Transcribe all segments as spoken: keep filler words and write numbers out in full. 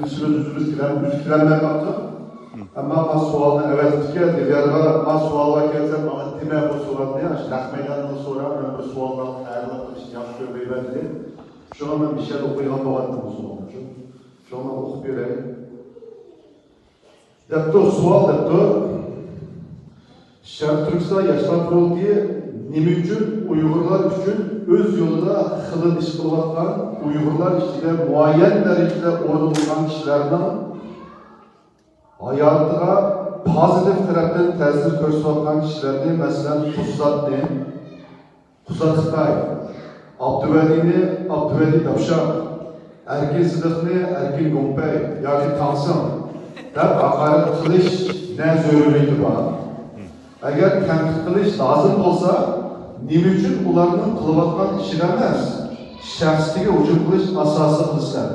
ئىشىمىز ئۆزىمىز كېلەم-، ئۆزى كېلەلمەي قاپتۇ. ئەمما ما سوئالنى ئەۋەتىپتىكەن، دىليارغا ما سوئال بار كەلسە، ماڭا دېمە بۇ سوئالنى، ئاشۇ نەق مەيداندىن سورا، مەن بىر سوئاللارنى تەييارلاپ قىلىشنى ياخشى كۆرمەيمەن دېدى. شۇڭا مەن بىر شەرت ئوقۇيدىغان بولغانتىم بۇ سوئالنى. شۇ-، شۇڭا مەن ئوقۇپ بېرەي. دەپتۇ، سوئال دەپتۇ. شەرقىي تۈركىستان ياشلار قۇرۇلتىيى نېمە ئۈچۈن ئۇيغۇرلار ئۈچۈن ئۆز يولىدا خىلىل ئىش قىلىۋاتقان، ئۇيغۇرلار ئىچىدە مۇئەييەن دەرىجىدە ئورنىغان كىشىلەرنىڭ ھاياتىغا پوزىتىپ تەرەپتىن تەسىر كۆرسىتىۋاتقان كىشىلەرنى، مەسىلەن، قۇززاتنى، قۇزات خىتاي، ئابدۇۋەلىنى ئابدۇۋەلى داپشاق، ئەركىن سىدىقنى ئەركىن گوڭپەي ياكى تاڭسىڭ دەپ ھاقارەت قىلىش نە زۆرۈرىيىتى بار؟ ئەگەر تەنقىد قىلىش لازىم بولسا، نېمە ئۈچۈن ئۇلارنىڭ قىلىۋاتقان ئىشىغا ئەمەس، شەخسىيىتىگە ھۇجۇم قىلىش ئاساسىي قىلىسەن؟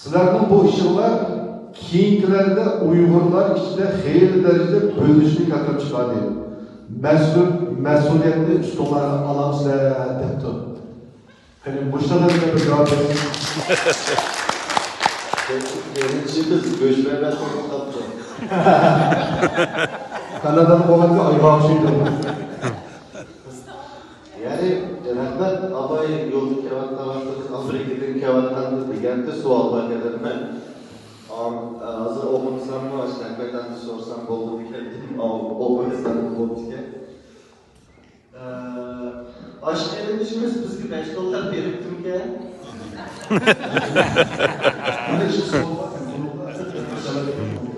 سىلەرنىڭ بۇ ئىشىڭلار كېيىنكىلەردە ئۇيغۇرلار ئىچىدە خېلى دەرىجىدە بۆلۈنۈشنى كەلتۈرۈپ چىقاردى. مەسئۇل-، مەسئۇلىيەتنى ئۈستۈڭلارغا ئالامسىلەر دەپتۇ. قېنى، مۇشۇلارغا بىر جاۋاب بېرىڭ. بىرىنچى بىز گۆش بەرمەسلىك قاپتۇ. كانادادا بولغاندا ئايغا ئوخشايدۇ. يەنى، رەھمەت، ئاباي يولدا كېلىۋاتقان ۋاقتىدا، ئامېرىكىدىن كېلىۋاتقاندا دېگەندە سوئال بار ئىكەن. مەن، ئام-، ھازىر ئوقۇمىساممۇ، ئاشۇ رەھمەت ئەمدى سورىسام بولغۇدىكەن دېدىم. ئاۋۇ ئوقۇمىسام بوپتىكەن. ئە، ئاشۇ قېرىندىشىمىز بىزگە بەش دوللار بېرىپتىمىكەن؟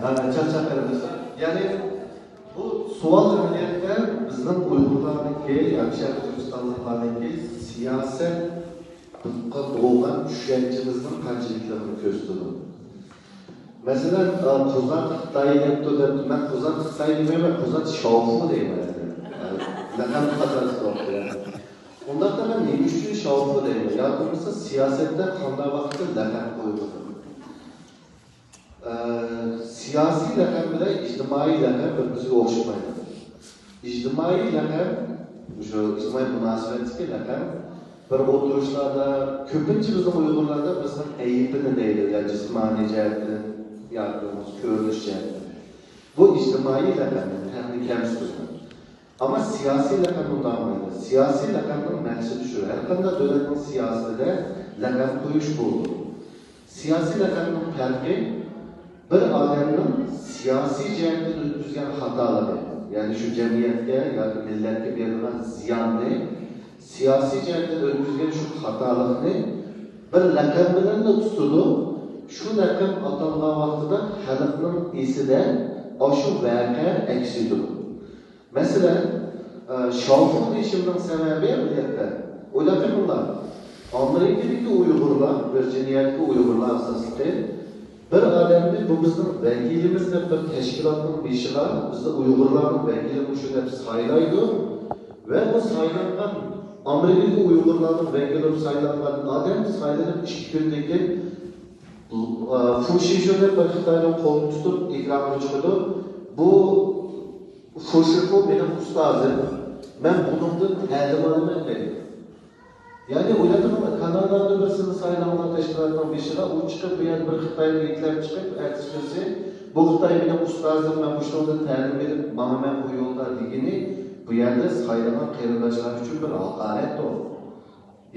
ھە، چاقچاق قېرىنداشلار. يەنى، بۇ سوئال ئەمەلىيەتتە بىزنىڭ ئۇيغۇرلارنىڭكى ياكى شەرقىي تۈركىستانلىقلارنىڭكى سىياسەتقا بولغان چۈشەنچىمىزنىڭ قانچىلىكلىرىنى كۆرسىتىدۇ. مەسىلەن، ئا، قۇزات خىتاي دەپتۇ دەپتۇ. مەن قۇزات خىتاي دېمەيمەن، قۇزات شاۋفۇ دەيمەن. لەقەم قاتارلىق. ئۇنداقتا مەن نېمە ئۈچۈن شاۋفۇ دەيمەن؟ ياكى بولمىسا سىياسەتتە قانداق ۋاقىتتا لەقەم قويۇلىدۇ؟ ئە، سىياسىي لەقەم بىلەن ئىجتىمائىي لەقەم بىر-بىرىگە ئوخشىمايدۇ. ئىجتىمائىي لەقەم، مۇشۇ ئىجتىمائىي مۇناسىۋەتتىكى لەقەم بىر ئولتۇرۇشلاردا، كۆپىنچە بىزنىڭ ئۇيغۇرلاردا بىزنىڭ ئەيىبىنى دەيدۇ، يا جىسمانىي جەھەتتىن، ياكى بولمىسا كۆرۈنۈش جەھەتتىن. بۇ ئىجتىمائىي لەقەم، تەننى كەمسىتىدۇ. ئەمما سىياسىي لەقەم ئۇنداق بولمايدۇ. سىياسىي لەقەمنىڭ مەقسىتى شۇ، ھەر قانداق دۆلەتنىڭ سىياسىتىدە لەقەم قويۇش بولىدۇ. سىياسىي لەقەمنىڭ پەرقى بىر ئادەمنىڭ سىياسىي جەھەتتىن ئۆتكۈزگەن خاتالىقى، يەنى شۇ جەمئىيەتكە ياكى مىللەتكە بېرىدىغان زىياننى، سىياسىي جەھەتتىن ئۆتكۈزگەن شۇ خاتالىقنى بىر لەقەم بىلەنلا تۇتىدۇ. شۇ لەقەم ئاتالغان ۋاقتىدا خەلقنىڭ ئېسىدە ئاشۇ ۋەقە ئەكس ئېتىدۇ. مەسىلەن، ئە، شاۋفۇ دېيىشىمنىڭ سەۋەبى ئەمەلىيەتتە، ئويلاپ بېقىڭلار، ئامېرىكىدىكى ئۇيغۇرلار، ۋىرجىنىيەدىكى ئۇيغۇرلار ئاساسلىقى، بىر ئادەمنى، بۇ بىزنىڭ ۋەكىلىمىز دەپ بىر تەشكىلاتنىڭ بېشىغا، بىزنىڭ ئۇيغۇرلارنىڭ ۋەكىلى مۇشۇ دەپ سايلايدۇ ۋە بۇ سايلانغان، ئامېرىكىدىكى ئۇيغۇرلارنىڭ ۋەكىلى بولۇپ سايلانغان ئادەم سايلىنىپ ئىككى كۈندىن كېيىن، ئە، فۇشىشۇ دەپ بىر خىتاينىڭ قولىنى تۇتۇپ ئېكرانغا چىقىدۇ. بۇ فۇشىفۇ مېنىڭ ئۇستازىم، مەن بۇنىڭدىن تەلىم ئالىمەن دەيدۇ. يەنى ئويلاپ بېقىڭلار، كانادانىڭ بىر سىلى سايلانغان تەشكىلاتنىڭ بېشىغا ئۇ چىقىپ، بۇ يەردە بىر خىتاينى يېتىلەپ چىقىپ، ئەتىسى كۈنسى، بۇ خىتاي مېنىڭ ئۇستازىم، مەن مۇشۇنىڭدىن تەلىم ئېلىپ، ماڭىمەن بۇ يولدا دېگىنى، بۇ يەردە سايلىغان قېرىنداشلار ئۈچۈن بىر ھاقارەتتۇر.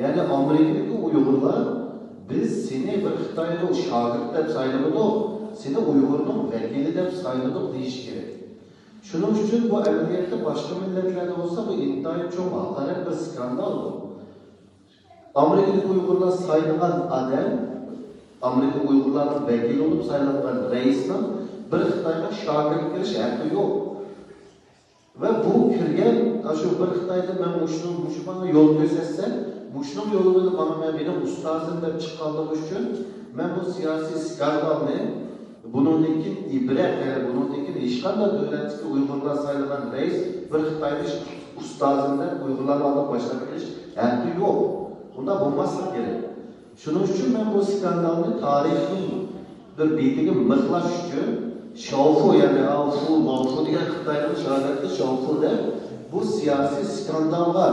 يەنى ئامېرىكىدىكى ئۇيغۇرلار، بىز سېنى بىر خىتايغا شاگىرت دەپ سايلىمىدۇق، سېنى ئۇيغۇرنىڭ ۋەكىلى دەپ سايلىدۇق دېيىشى كېرەك. شۇنىڭ ئۈچۈن بۇ ئەمەلىيەتتە باشقا مىللەتلەردە بولسا بۇ ئىنتايىن چوڭ ھاقارەت، بىر سكاندال بۇ. ئامېرىكىدىكى ئۇيغۇرلار سايلىغان ئادەم، ئامېرىكا ئۇيغۇرلارنىڭ ۋەكىلى بولۇپ سايلانغان رەئىسنىڭ بىر خىتايغا شاگىرت بېرىش ھەققى يوق. ۋە بۇ كىرگەن، ئاشۇ بىر خىتايدا مەن مۇشۇنىڭ، مۇشۇ ماڭا يول كۆرسەتسە، مۇشۇنىڭ يولى بىلەن ماڭىمەن، مېنىڭ ئۇستازىم دەپ چىققانلىقى ئۈچۈن، مەن بۇ سىياسىي سكاندالنى، بۇنىڭدىن كېيىن ئىبرەت، يەنى بۇنىڭدىن كېيىن ھېچقانداق دۆلەتتىكى ئۇيغۇرلار سايلىغان رەئىس بىر خىتاينى ئۇستازىم دەپ ئۇيغۇرلارنىڭ ئالدىغا باشلاپ كېلىش ھەققى يوق. ئۇنداق بولماسلىقى كېرەك. شۇنىڭ ئۈچۈن مەن بۇ سكاندالنى تارىخنىڭ بىر بېتىگە مىخلاش ئۈچۈن، شاۋفۇ، يەنى ئاۋفۇ، ماۋفۇ دېگەن خىتاينىڭ شاگىرتى شاۋفۇ دەپ، بۇ سىياسىي سكاندالغا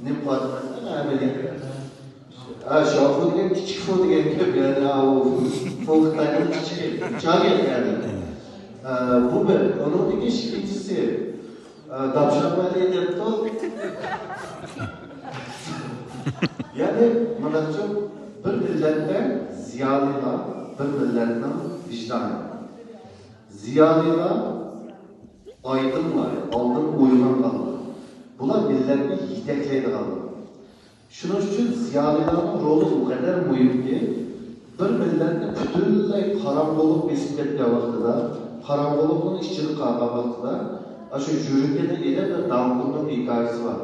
نېمە قىلىۋاتىمەن ئەمەلىيەتتە. ھە، شاۋفۇ دېگەن كىچىك فۇ دېگەن گەپ، يەنى، ھە، ئۇ فۇ خىتاينىڭ كىچىكى، چاگى، يەنى. ھە، بۇ بىر. ئۇنىڭدىن كېيىن ئىككىنچىسى، ھە، داپشان ۋەلى دەپتۇ. يەنى، مۇنداقچۇ، بىر مىللەتتە زىيالىيلار بىر مىللەتنىڭ ۋىجدانى. زىيالىيلار ئايدىڭلار، ئالدىن ئويغانغانلار. بۇلار مىللەتنى يېتەكلەيدىغانلار. شۇنىڭ ئۈچۈن زىيالىيلارنىڭ رولى ئۇ قەدەر مۇھىمكى، بىر مىللەتنى پۈتۈنلەي قاراڭغۇلۇق بېسىپ كەتكەن ۋاقتىدا، قاراڭغۇلۇقنىڭ ئىچىدە قالغان ۋاقتىدا، ئاشۇ يۈرىكىنى ئېلىپ، داڭقۇننىڭ ھېكايىسى بار.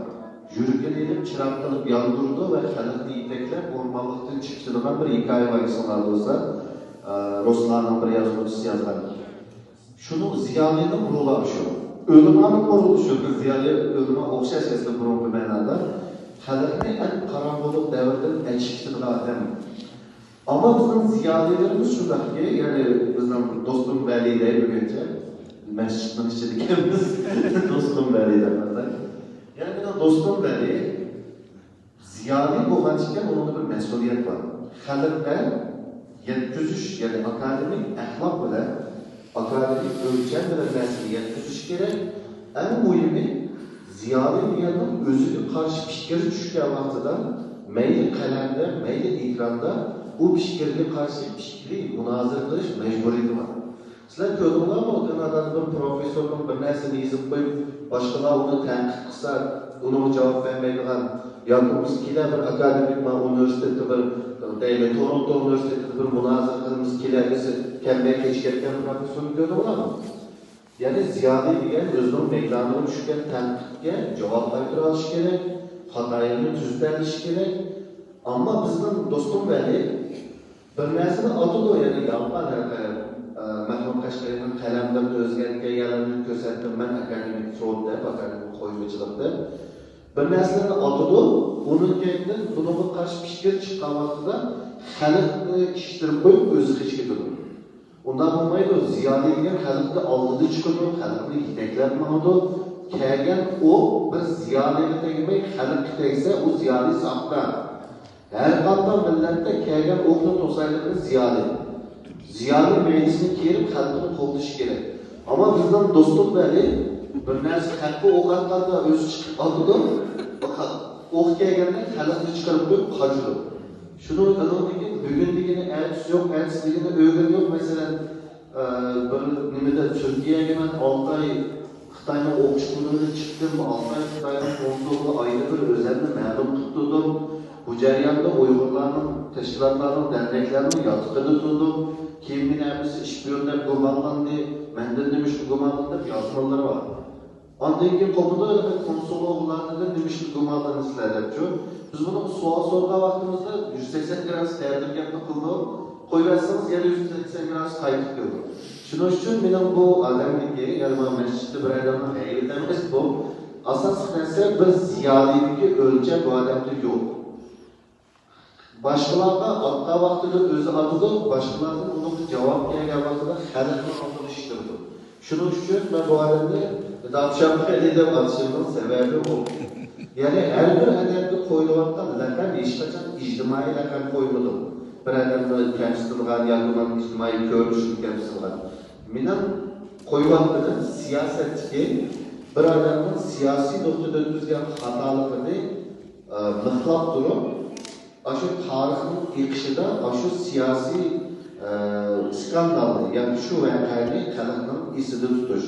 يۈرىكىنى ئېلىپ، چىراغ قىلىپ ياندۇرىدۇ ۋە خەلقنى يېتەكلەپ، ئورمانلىقتىن چىقىدىغان بىر ھېكايە بار، ئېسىڭلاردا بولسا، ئە، رۇسلاننىڭ بىر يازغۇچىسى يازغان. شۇنىڭ زىيالىينىڭ رولى شۇ. ئۆلىمانىڭ رولى شۇ. بىز زىيالىي ئۆلىما ئوخشاش ئەسلى بۇرۇنقى مەنادا. خەلقنى ئەڭ قاراڭغۇلۇق دەۋردىن ئەچىقىپ چىقىدىغان ئادەم. ئەمما بىزنىڭ زىيالىيلىرىمىز شۇنداقكى، يەنى بىزنىڭ دوستۇم ۋەلى دەي بۈگۈنچە مەسچىتنىڭ ئىچىدىكەنمىز. دوستۇم ۋەلى دەپ ئاتاي. يەنى مېنىڭ دوستۇم ۋەلى زىيالىي بولغان ئىكەن، ئۇنىڭدا بىر مەسئۇلىيەت بار. خەلققە يەتكۈزۈش، يەنى ئاكادېمىك ئەخلاق بىلەن، ئاكادېمىك ئۆلچەم بىلەن نەرسىنى يەتكۈزۈش كېرەك. ئەڭ مۇھىمى، زىيالىي دېگەننىڭ ئۆزىگە قارشى پىكرى چۈشكەن ۋاقتىدا، مەيلى قەلەمدە، مەيلى ئېكراندا ئۇ پىكىرگە قارشى پىكرىي مۇنازىرە قىلىش مەجبۇرىيىتى بار. سىلەر كۆردۈڭلارمۇ، كانادادا بىر پروفېسسورنىڭ بىر نەرسىنى يېزىپ قويۇپ، باشقىلار ئۇنى تەنقىد قىلسا، ئۇنىڭغا جاۋاب بەرمەيدىغان، ياكى بىز كېلە بىر ئاكادېمىك، ما ئۇنىۋېرسىتېتتا بىر، دەيلى، تورونتو ئۇنىۋېرسىتېتىدا بىر مۇنازىرە قىلىمىز، كېلە دېسە، كەلمەي قېچىپ كەتكەن پروفېسسورنى كۆردۈڭلارمۇ؟ يەنى زىيالىي دېگەن ئۆزىنىڭ مەيدانىغا چۈشكەن تەنقىدكە جاۋاب قايتۇرۇۋېلىشى كېرەك، خاتايىنى تۈزىتەلىشى كېرەك. ئەمما بىزنىڭ دوستۇم ۋەلى بىر نەرسىنى ئاتىدۇ، يەنى يالقان ھەققى، ئە، مەھمۇد قەشقەرىنىڭ قەلەملىرىنى ئۆزگەرتكەن يەرلەرنى كۆرسەتتىم، مەن ئاكادېمىك فرونت دەپ ئاكادېمىك قويمىچىلىق دەپ بىر نەرسىلەرنى ئاتىدۇ، ئۇنىڭ كەينىدىن بۇنىڭغا قارشى پىكىر چىققان ۋاقتىدا خەلقنى ئىشتىرىپ قويۇپ ئۆزى قېچىپ كېتىدۇ. ئۇنداق بولمايدۇ، زىيالىي دېگەن خەلقنى ئالدىدا چىقىدۇ، خەلقنى يېتەكلەپ ماڭىدۇ. كەلگەن ئوق بىر زىيالىيغا تەگمەي، خەلققە تەگسە، ئۇ زىيالىي ساختا. ھەر قانداق مىللەتتە كەلگەن ئوقنى توسايدىغىنى زىيالىي. زىيالىي مەيدىسىنى كىرىپ خەلقىنى قوغدىشى كېرەك. ئەمما بىزنىڭ دوستۇم ۋەلى بىر نەرسە خەققە ئوق ئاتقاندا ئۆزى چىقىپ ئاتىدۇ. ئوق كەلگەندە خەلقنى چىقىرىپ قويۇپ قاچىدۇ. شۇنىڭ ئىلغىدىكى بۈگۈن دېگىنى ئەتىسى يوق، ئەتىسى دېگىنى ئۆگۈن يوق. مەسىلەن، ئە، بىر نېمىدە تۈركىيەگە مەن ئالتە ئاي خىتاينىڭ ئوقۇش گۇمىنىدىن چىقتىم، ئالتە ئاي خىتاينىڭ كونسۇلىغا ئايدا بىر ئۆزەمنى مەلۇم قىلىپ تۇردۇم. بۇ جەرياندا ئۇيغۇرلارنىڭ، تەشكىلاتلارنىڭ، دەرنەكلەرنىڭ ياتىقىدا تۇردۇم. كېيىن مېنى ھەممىسى شپىيون دەپ گۇمانلاندى، مەندىن نېمىشقا گۇمانلاندى دەپ يازمىلىرى بار. ئاندىن كېيىن قوپىدۇ، ھېلىقى كونسۇل ئوغۇللار دېدى، نېمىشقا گۇمانلىنىسىلەر دەپچۇ. بىز بۇنىڭغا سوئال سورىغان ۋاقتىمىزدا يۈز سەكسەن گرادۇس تەتۈر گەپنى قىلدۇق. قويۇۋەتسىڭىز، يەنە يۈز سەكسەن گرادۇس قايتىپ كېلىدۇ. شۇنىڭ ئۈچۈن مېنىڭ بۇ ئادەمدىكى، يەنى مانا مەسچىتتە بىر ئادەمنىڭ ھەيۋىتى ئەمەس بۇ. ئاساسلىق نەرسە بىر زىيالىيدىكى ئۆلچەم بۇ ئادەمدە يوق. باشقىلارغا ئاتقان ۋاقتىدا ئۆزى ئاتىدۇ، باشقىلاردىن ئۇنىڭغا جاۋاب كەلگەن ۋاقتىدا خەلقنىڭ ئالدىغا ئىشتۇرىدۇ. شۇنىڭ ئۈچۈن مەن بۇ ئادەمنى داپشان ۋەلى دەپ ئاتىشىمنىڭ سەۋەبى ئۇ. يەنى ھەر بىر ئادەمگە قويۇلۇۋاتقان لەقەم ھېچقاچان ئىجتىمائىي لەقەم قويمىدۇق. بىر ئادەمنى كەمسىتىدىغان ياكى ئۇنىڭ ئىجتىمائىي كۆرۈنۈشىنى كەمسىتىدىغان. مېنىڭ قويۇۋاتقىنىم سىياسەتتىكى بىر ئادەمنىڭ سىياسىي نۇقتىدىن ئۆتكۈزگەن خاتالىقىنى، ئە، مىخلاپ تۇرۇپ، ئاشۇ تارىخنىڭ ئېقىشىدا ئاشۇ سىياسىي، ئە، ئىسكاندالنى ياكى شۇ ۋەقەنى خەلقنىڭ ئېسىدە تۇتۇش.